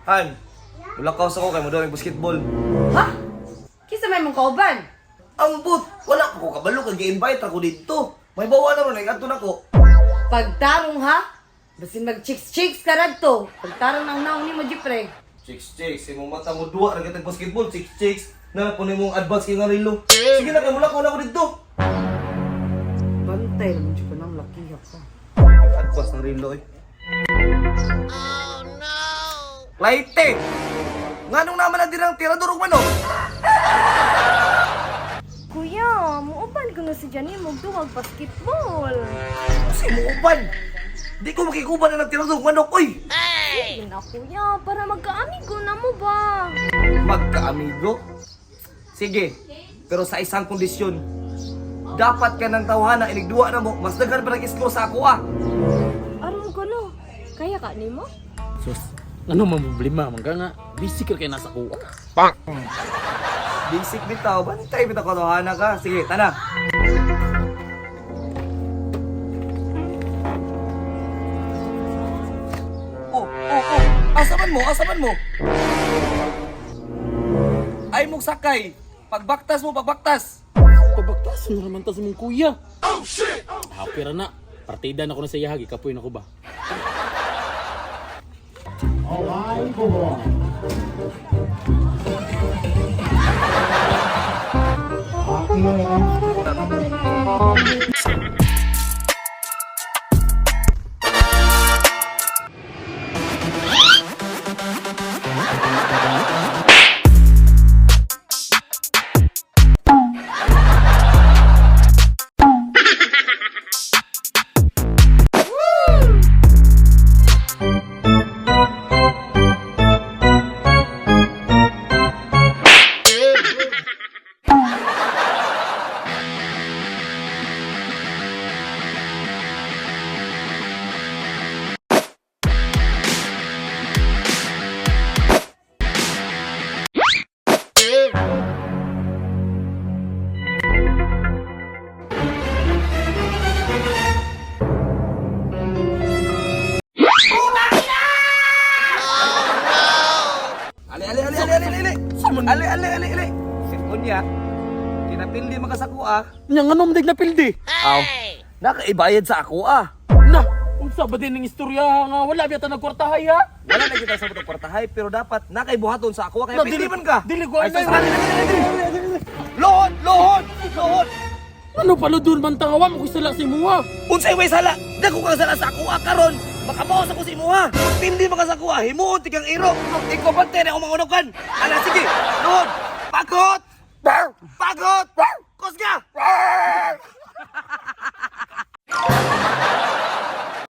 Han, mulakaw sa ko kay mo daw basketball. Ha? Kinsa may mong kauban? Ambot, wala pa ko kabalo kay gi-invite ako didto. May bawa na ron ay adto nako. Pagtarong ha? Basin mag chicks chicks ka radto. Pagtarong ng naong nimo Jeffrey. Chicks chicks, imong mata mo duwa ra kitag basketball, chicks chicks. Na po nimong advance kay nga relo. Sige na kay mulakaw na ko didto. Bantay naman jud ka nang lakiha ka. Advance ng relo eh. Oh no. Laite. Nganong naman na dirang tirador og manok? Kuya, muuban ko na si Janine magduwag basketball. Kasi mo uban. Di ko makikuban na nagtirador og manok oy. Sige na kuya, para magkaamigo na mo ba? Magkaamigo? Sige, pero sa isang kondisyon. Dapat ka ng tawhana inigduwa na mo, mas daghan pa nag-score sa ako ah. Aron ko no, kaya ka nimo? Sus, ano man problema man ka nga? Busy ka kay nasa kuha. Basic bitaw, bantay bitaw ka tawhana ka. Sige, tana. Oh. Asa man mo? Asa man mo? Ay mong sakay. Pagbaktas mo, pagbaktas. Pabaktas na naman ta sa mong kuya. Oh shit! Ah, pera na. Partida na ko na sa iyahag, ikapoy na ko ba? Ali, ali, ali, ali, ali, ali. Ali, ali, ali, ali. Unya, kinapildi man ka sa kuha. Nya nga nung na pildi. Aw, nakaibayad sa ako ah. Na, unsa ba din ang istorya nga wala biya ta nagkwartahay ha? Wala na kita sa butong kwartahay, pero dapat nakaibuhaton sa ako kaya Na, pildi man ka. dili ko Ay, anay. sus, ali, ali, ali, ali, ali. Lohod, lohod, lohod. Ano pala doon man tangawa mo sala si muha? Unsay way sala? Dako ka sala sa ako ah, karon. Makabawas ako sa imuha. Pildi man ka sa ako ah, himuon tikang iro. Ikaw bantay na akong mangunukan. Ala sige, lohod. Pagod! Pagod! Kusga!